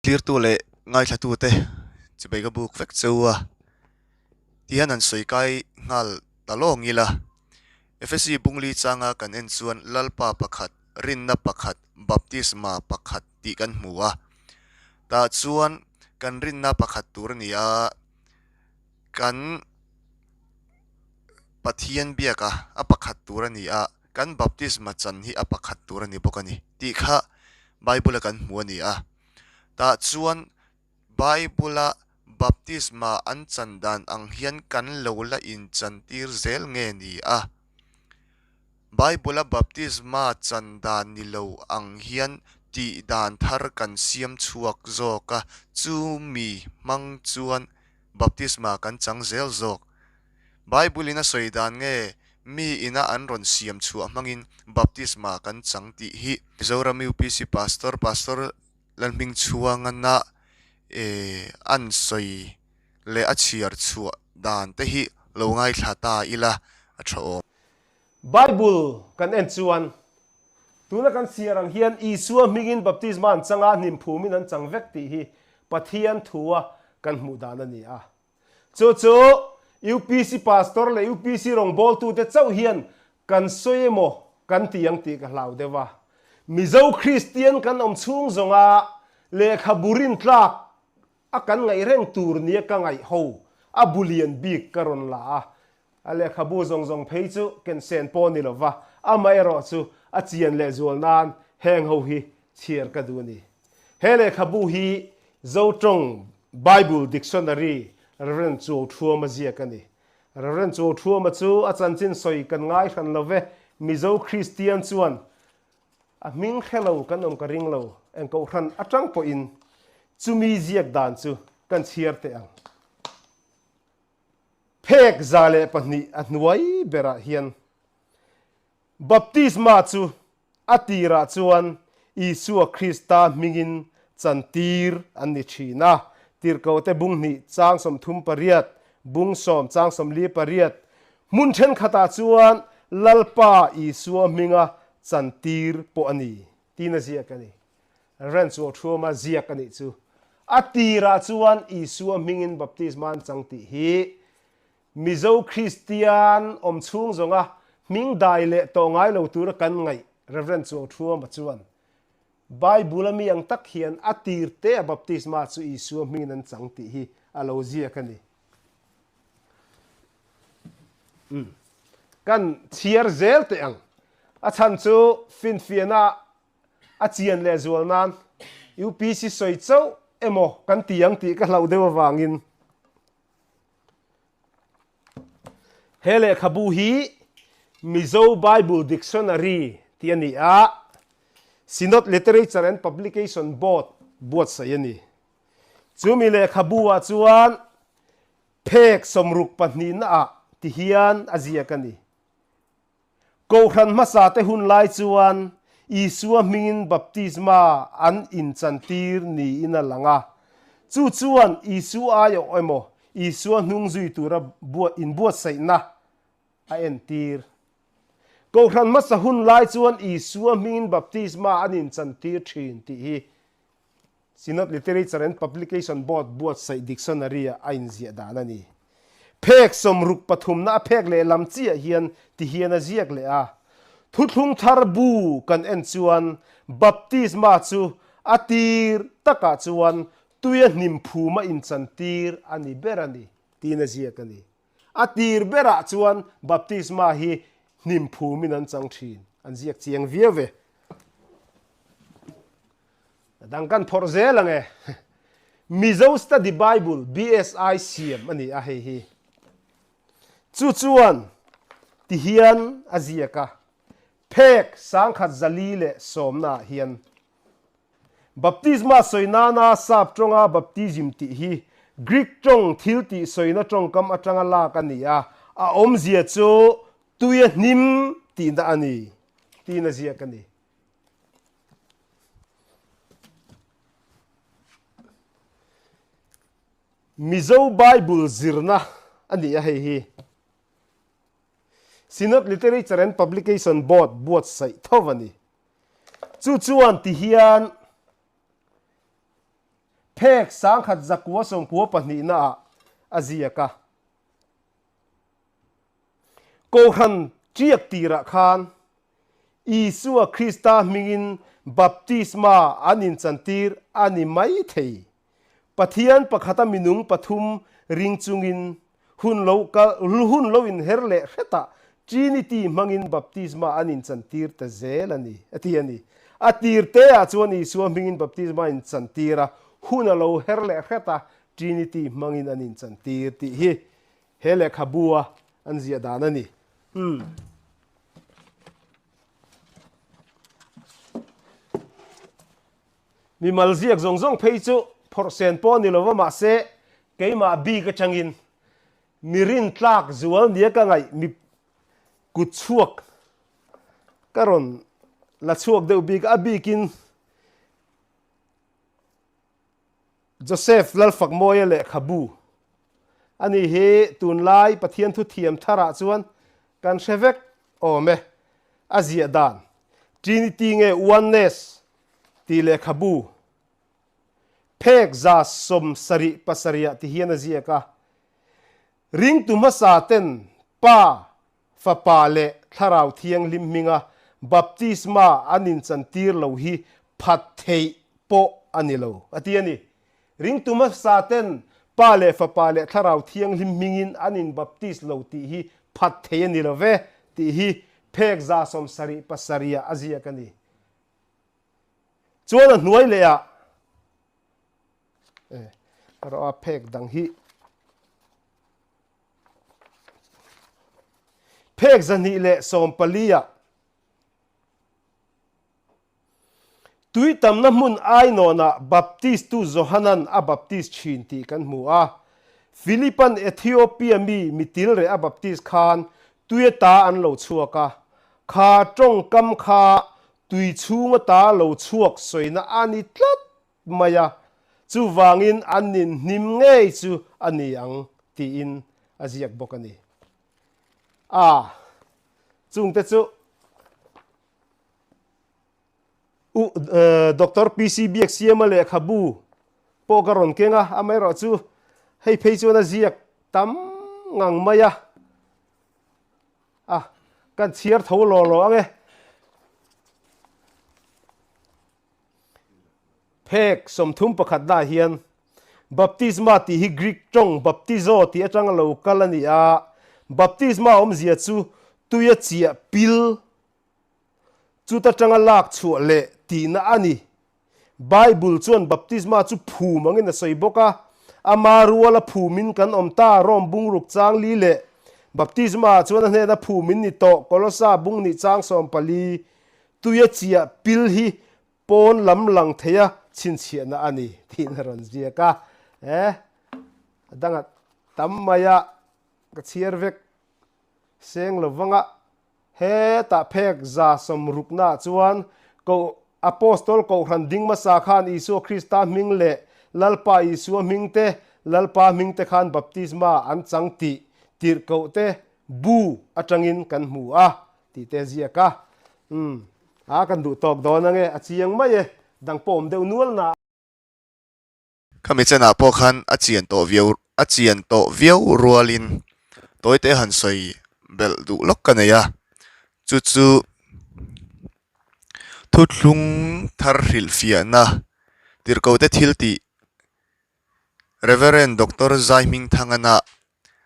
Tirtu leh ngaithlatute chibai ka buk vek cheu a, tihian han sawi kai nghal ta lawng ila. Efesi bungli changa kan en chuan Lalpa pakhat, rinna pakhat, baptisma pakhat tih kan hmu a. Tah chuan kan rinna pakhat tur a ni a, kan Pathian biaka a pakhat tur a ni a. Kan baptisma chan hi a pakhat tur a ni bawk a ni tih kha Bible-a kan hmu a ni a. Tah chuan Bible-a baptisma an chan dan ang hian kan lo la inchantir zel nge ni a? Bible-a baptisma chan dan ni lo ang hian tih dan thar kan siam chhuak zawk a, chumi hmang chuan baptisma kan chang zel zawk. Bible-in a sawi dan nge mi ina an rawn siam chhuah hmangin baptisma kan chang tih hi Mizoram UPC Pastor Pastor Lalhmingchhuangana an sawi leh a chhiar chhuah dan te hi lo ngaithla ta ila a tha awm. Bible kan en chuan tuna kan chhiar ang hian Isua hmingin baptisma an chang a, hnim phumin an chang vek tih hi Pathian thua kan hmuh dan a ni a. Chu chu UPC Pastor leh UPC rawngbawltute chauh hian kan sawi emaw kan ti ang tih ka hlau deuh a. Mizo Kristian kan awm chhung zawnga lehkhabu rintlak a kan ngaih reng tur nia ka ngaih ho a bu lian bik ka rawn la a. A lehkhabu zawng zawng phei chu kensen pawh ni lova, amaherawh chu a chian lehzual nan heng ho hi chhiar ka duh a ni. He lehkhabu hi Zotawng Bible Dictionary Rev. Chuauthuama ziak a ni. Rev. Chuauthuama chu a chanchin sawi kan ngai hran lo ve, Mizo Kristian chuan a hming hre lo kan awm ka ring lo, eng kohhran atang pawhin chumi ziak dan chu kan chhiar teh ang. Phek 102 a hnuai berah hian Baptisma chu A tirah chuan Isua Krista hmingin chantir an ni thin a. Tirhkohte bung hnih chang 38, bung sawm chang 48 hmun thenkhatah chuan Lalpa Isua hminga chantir pawh a ni tiin a ziak a ni. Ren chu a thuama ziak a nih chu. A tirah chuan Isua hmingin baptisma an chang tih hi Mizo Kristian awm chhung zawnga hming dai leh tawh ngai lo tura kan ngaih Rev. Chuangthuama chuan Bible-a mi ang tak hian a tir te a baptisma chu Isua hmingin an chang tih hi a lo ziak a ni. Umm. Kan chhiar zel teh ang. A chhan chu finfiahna a chian leh zual nan UPC sawi chauh emaw kan ti ang tih ka hlauh deuh avangin He lehkhabu hi Mizo Bible Dictionary tih a ni a, Synod Literature and Publication Board buatsaih a ni. Chumi lehkhabu ah chuan phek 62 naah ti hian a ziak a ni. Kohhran hmasate hun lai chuan Isua hmingin baptisma an inchantir niin a lang a. Chu chuan Isu aiawh emaw Isua hnung zui tura inbuatsaihna a entir. Kohhran hmasa hun lai chuan Isua hmingin baptisma an inchantir thin tih hi Synod Literature and Publication Board buatsaih dictionary-ah a inziah dan a ni. Phek 63na a phek lehlam chiah hian ti hian a ziak leh a. Thuthlung thar bu kan en chuan baptisma chu a tir takah chuan tuia hnim phuma inchantir a ni ber a ni tiin a ziak a ni. A tir berah chuan baptisma hi hnim phumin an chang thin, an ziak chiang viau e. Dang kan phawrh zel ang e. Mizo Study Bible BSI siam a ni a hei hi. Chu chuan ti hian a ziak a, phek 1040 ah hian Baptisma sawi nana sap tawnga baptism tih hi Greek tawng thil tih sawina tawngkam atanga lak a ni a, a awmzia chu tuia hnim tihna a ni tiin a ziak a ni. Mizo Bible zirna a ni a hei hi. Synod Literature and Publication Board buatsaih tho a ni. Chu chuan ti hian phek 1992 ah a ziak a. Kohhran ṭiak tirah khan Isua Krista hmingin baptisma an inchantir a ni mai thei. Pathian pakhata minung pathum ring chungin hun lo kal hun lo inher leh hretah Trinity hmangin baptisma an inchantir ta zel a ni, a ti a ni. A tir teah chuan Isua hmingin baptisma a inchantir a, hun a lo her leh hret a, Trinity hmangin an inchantir tih hi he lehkhabu a an ziah dan a ni. Umm. Mimal ziak zawng zawng phei chu phawrh sen pawh a ni lova mahse keimah bik atangin mi rintlak zual nia ka ngaih mi kut chhuak ka rawn la chhuak deuh bik a bikin Joseph Lalfakmawia lehkhabu a ni hi tunlai Pathian thu thiam tharah chuan kan hre vek awm e. A ziah dan, Trinity nge Oneness tih lehkhabu phek 77 ah ti hian a ziak a. Ringtu hmasa ten Pa, Fapa leh Thlarau Thianghlim hminga baptisma an inchantir lo hi phat theih pawh a ni lo, a ti a ni. Ringtu hmasa ten Pa leh Fapa leh Thlarau Thianghlim hmingin an inbaptis lo tih hi phat theih a ni lo ve, tih hi phek 77 ah a ziak a ni. Chuan a hnuai leh ah erawh a phek dang hi. Phek 214 ah tui tamna hmun Ainawnah Baptistu Johanan a baptis thin tih kan hmu a. Philipan Ethiopia mi mitilreh a baptis khan tui ata an lo chhuak a. Kha tawngkam kha tui chhung ata lo chhuak sawina a ni tlat mai a, chuvangin an ninhnim ngei chu a ni ang tiin a ziak bawk a ni. A, chungte chu U Doctor PC Biaksiama lehkhabu pawh ka rawn keng a, amaherawh chu hei phei chuan a ziak tam ngang mai a, a kan chhiar tho law law ang e. Phek 31 dah hian Baptisma tih hi Greek tawng baptizo tih atanga lo kal a ni a, baptisma awmzia chu tuia chiah pil, chuta tanga lak chhuah leh tihna a ni. Bible chuan baptisma chu phum angin a sawi bawk a, ama ruala phumin kan awm ta, Rome bungruk chang li leh baptisma ah chuan a hnena phumin ni tawh, Kolosa bung nih chang 14. Tuia chiah pil hi pawn lam lang theia chhinchhiahna a ni tiin a rawn ziak a. E, a danga tam mai a, ka chhiar vek seng lo vanga hetah phek 60 naah chuan ko Apostol Kohhran ding hmasa khan Isua Krista hming leh Lalpa Isua hming te, Lalpa hming te khan baptisma an chang tih tirhkoh te bu atangin kan hmu a. Tih te ziak a. Umm. A kan duh tawk dawn ange, a chiang mai e, dang pawh awm deuh nual na. Khami chenah pawh khan a chian tawh viau a chian tawh viau rualin tawite han sawi belh duh lawk ka nei a, chu chu thuthlung thar hrilhfiahna tirhkohte thil tih Reverend Doctor Zaihmingthangana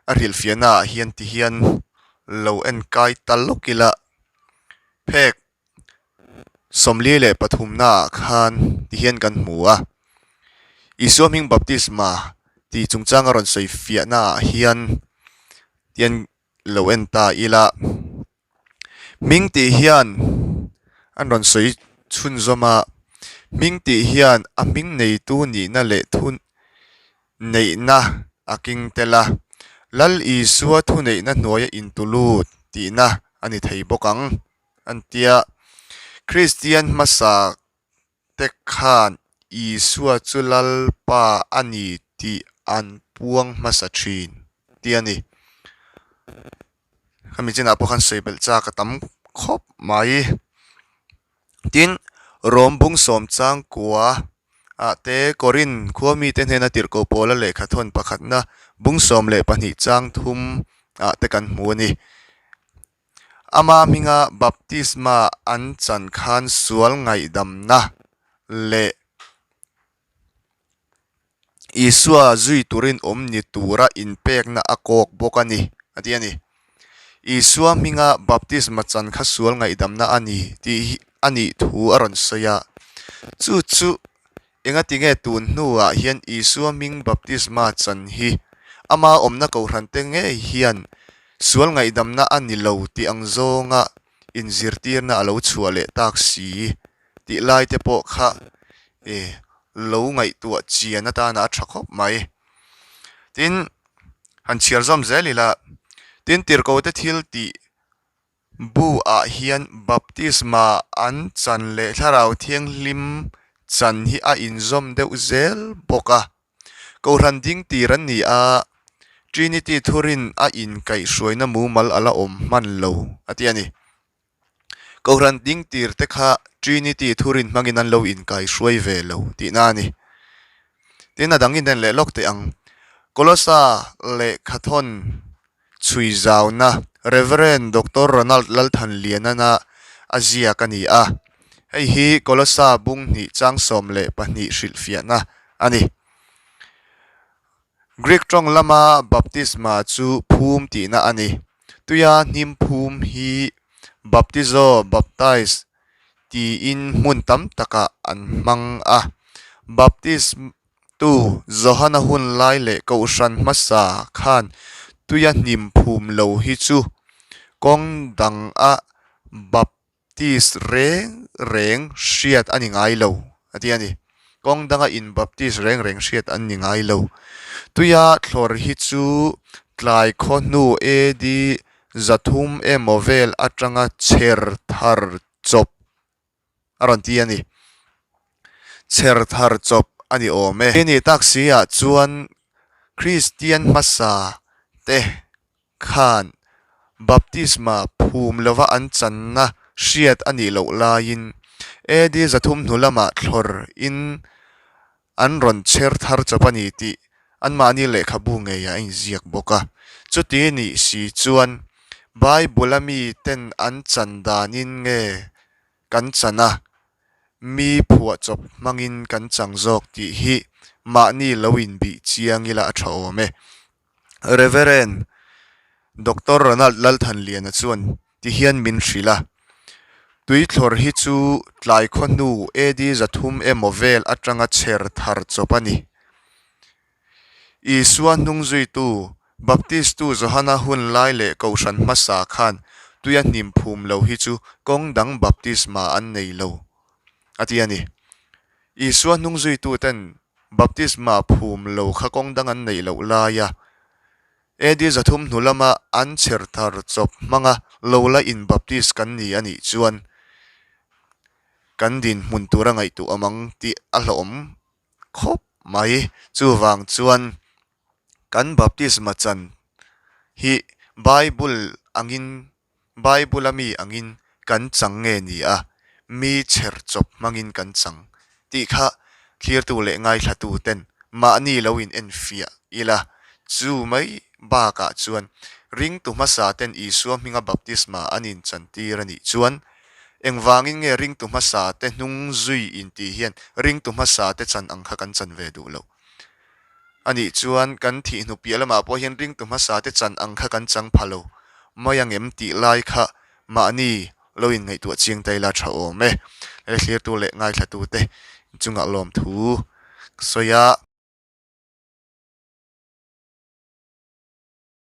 a hrilhfiahna ah hian ti hian lo en kai ta lawk ila phek 43 na ah khan ti hian kan hmu a, Isua hming baptisma tih chungchang a rawn sawi fiahna ah hian tian lo en ta ila hming tih hian an rawn sawi chhunzawm a, hming tih hian a hming neitu nihna leh thu neihna a keng tel a, Lal Isua thuneihna hnuaia intulut tihna a ni thei bawk ang an tia. Kristian hmasa te khan Isua chu Lalpa a ni tih an puang hmasa thin tih a ni. Khami chinah pawh khan sawi belh chak a tam khawp mai. Tin, Rom bung sawm changkua. Ah te, Korin khua mite hnena tirhkoh pawla lehkha thawn pakhatna bung 12 chang thum ah te kan hmu a ni. Ama hminga baptisma an chan khan sual ngaihdamna leh Isua zui turin awm ni tura inpekna a kawk bawk a ni, a ti a ni. Isua hminga baptisma chan kha sual ngaihdamna a ni tih hi a nih thu a rawn sawi a. Chu chu engatinge tun hnuah hian Isua hming baptisma chan hi ama awmna kohhrante ngei hian sual ngaihdamna a ni lo tih ang zawnga inzirtirna a lo chhuah leh tak si tih lai te pawh kha e lo ngaihtuah chian atana a tha khawp mai. Tin, han chhiar zawm zel ila, tin tirhkoh te thil tih bu ah hian baptisma an chan leh thlarau thianghlim chan hi a inzawm deuh zel bawk a. Kohhran ding tir an ni a, Trinity thurin a inkaihhruaina mumal a la awm hman lo a ti a ni. Kohhran ding tir te kha Trinity thurin hmangin an lo inkai hruai ve lo tihna a ni. Tin, a dang inen leh lawk teh ang. Kolosa lehkhathawn chhui zauna Rev. Doctor Ronald Lalthanlianana a ziak a ni a. Hei hi Kolosa bung hnih chang 12 hrilhfiahna a ni. Greek tawng lama baptisma chu phum tihna a ni. Tuia hnim phum hi baptizo, baptize, tiin hmun tam takah an hmang a. Baptistu Johana hun lai leh Kohhran hmasa khan tuia hnim phum lo hi chu kawng danga bap Baptist reng reng hriat a ni ngai lo, a ti a ni. Kawng danga in Baptist reng reng hriat an ni ngai lo. Tuia thlawr hi chu tlai khaw hnu AD 300 emaw vel atanga chher thar chawp a rawn ti a ni. Chher thar chawp a ni awm e. Ni tak si ah chuan Kristian hmasa te khan baptisma phum lova an channa hriat a nih loh laiin AD 300 hnu lamah thlawr in an rawn chher thar chawp a ni tih anmahni lehkhabu ngeiah a inziak bawk a. Chuti nih si chuan Bible-a miten an chan danin nge kan chan a, mi phuahchawp hmangin kan chang zawk tih hi mahni lo inbih chiang ila a tha awm e. Rev. Doctor Ronald Lalthanliana chuan tihian min hrilh a, Tuithlawr hi chu tlai khaw hnu AD 300 emaw vel atanga chher thar chawp a ni. Isua hnungzuitu Baptistu Johana hun lai leh Kohhran hmasa khan tuia hnim phum lo hi chu kawng dang baptisma an nei lo, a ti a ni. Isua hnungzuituten Baptisma phum lo kha kawng dang an neih loh laia AD 300 hnu lama an chher thar chawp hmanga lo la in baptist kan ni a nih chuan kan dinhmun tura ngaihtuah awm ang tih a hlawhawm khawp mai. Chuvang chuan kan baptisma chan hi Bible angin Bible-a mi angin kan chang nge ni a, mi chher chawp hmangin kan chang tih kha thlirtu leh ngaithlatu ten mahni lo in enfiah ila. Chu mai bakah chuan ringtu hmasa ten Isua hminga baptisma an inchantir a nih chuan engvangin nge ringtu hmasa te hnung zui intih hian ringtu hmasa te chan ang kha kan chan ve duh loh? A nih chuan kan thih hnu piah lamah pawh hian ringtu hmasa te chan ang kha kan chang pha lo mai ang em tih lai kha mahni lo in ngaihtuah chiang ta ila tha awm e. He thlirtu leh ngaithlatu te chungah lawmthu ka sawi a.